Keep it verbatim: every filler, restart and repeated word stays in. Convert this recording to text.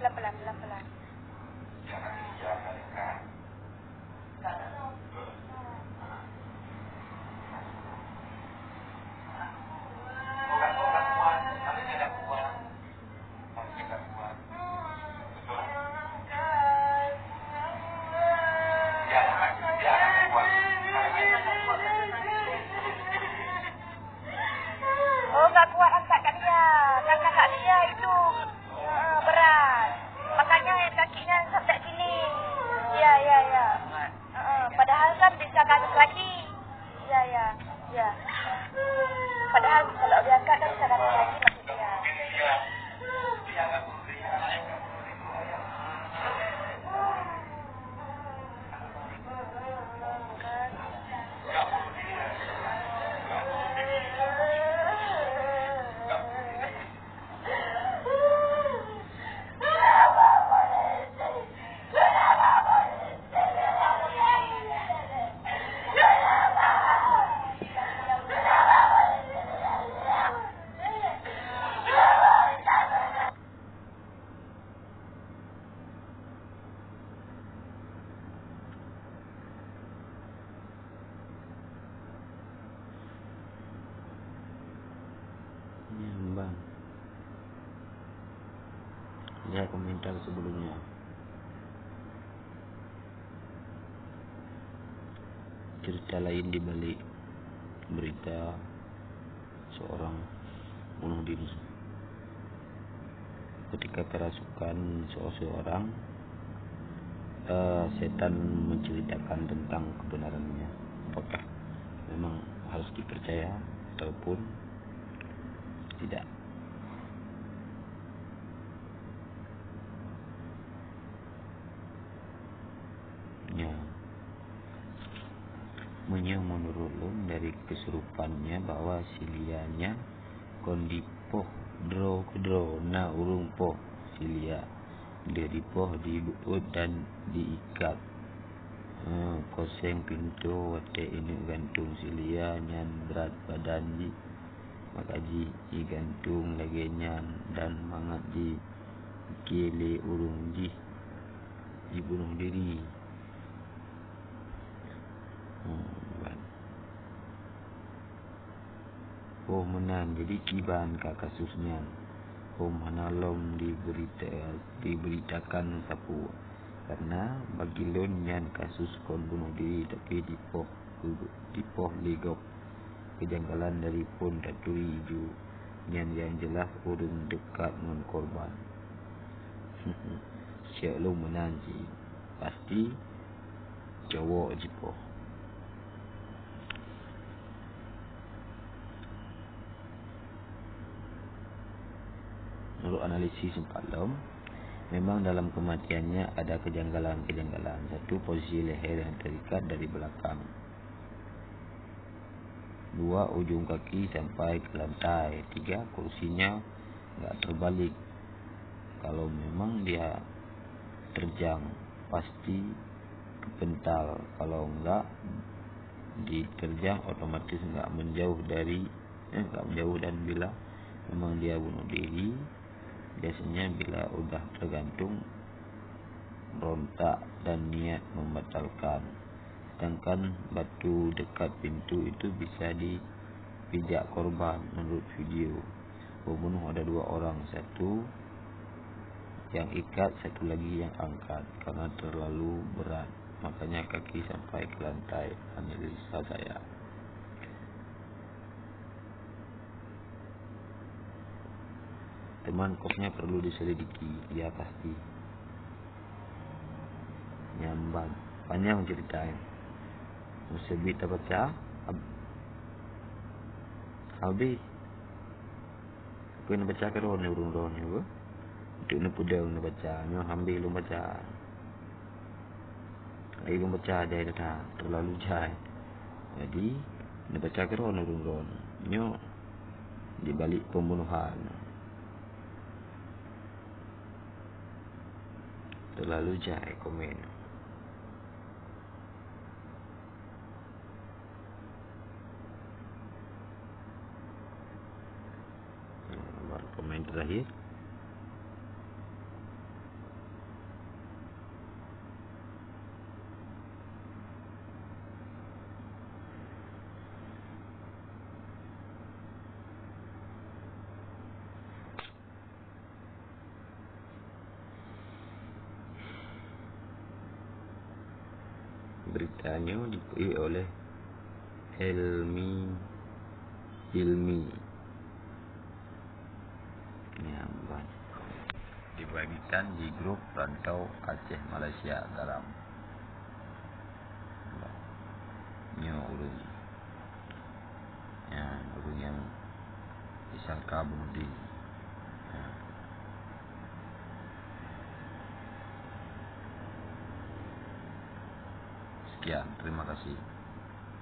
Pelan-pelan, pelan-pelan. Oh, nggak kuat angkat Kak Lia. Karena Kak Lia itu, eh, berat. Makanya kakinya sampai sini. Ya, ya, ya. Eh, padahal kan bisa nangis lagi. Ya, ya, ya. Padahal kalau diangkat kan bisa nangis lagi maksudnya. Nyan ban. Lihat komentar sebelumnya. Cerita lain di balik berita seorang bunuh diri. Ketika kerasukan seseorang, eh, setan menceritakan tentang kebenarannya, apakah memang harus dipercaya ataupun tidak? Ya. Meunyoe meunurot lôn dari keusurupannya bahwa si Lia nyan kon dipoh droe keudroe na ureuëng poh si Lia. Lheueh dipoh dibeuet dan diikat, eh, koseng pintoe watée ineuek gantung si Lia nyan brat badan jih. Maka jih jigantung lagée nyan dan mangat jipike lé ureuëng jih jibunoh diri. Hmm, ban. Oh meunan, jadi kiban ka kasus nyan. Hom hana lom diberita-, diberitakan sapeue, karena bagi lôn nyan kasus kon bunoh diri tapi dipoh, dipoh lé gob. Kejanggalan dari phon taturi ju nyan nyang jeulaih ureuëng deukat ngon korban. Siek lôn meunan cit, pasti cowok jipoh. Menurut analisis sempat lom, memang dalam kematiannya ada kejanggalan-kejanggalan. Satu, posisi leher yang terikat dari belakang. Dua, ujung kaki sampai ke lantai. Tiga, kursinya nggak terbalik. Kalau memang dia terjang, pasti kepental. Kalau enggak diterjang, otomatis enggak menjauh dari, eh, enggak menjauh. Dan bila memang dia bunuh diri, biasanya bila udah tergantung, rontak dan niat membatalkan. Sedangkan batu dekat pintu itu bisa dipijak korban menurut video. Pembunuh ada dua orang, satu yang ikat, satu lagi yang angkat karena terlalu berat. Makanya kaki sampai ke lantai, analisa saya. Teuma kosnya perlu diselidiki, ya pasti. Nyan ban. Panjang cerita nyan. Meuseubit tabaca, hab-, habis. Keu neubaca keudroe ureuëng droe nyoe, Untuk neupeudong neubaca, nyoe hambé lôn baca. Hai lôn baca jai that-that, teulalu jai. Jadi, neubaca keudroe ureuëng droeneuh. Nyoe di balik pembunuhan. Teulalu jai komen. Nah, baru komen terakhir. Berita nyoe dipeuék oleh Helmi Hilmi. Nyan ban. Dibagikan di grup rantau Aceh Malaysia dalam. Nyoe ureuëng. Nyan ureuëng nyang disangka bunuh diri. Nyan. Sekian, terima kasih.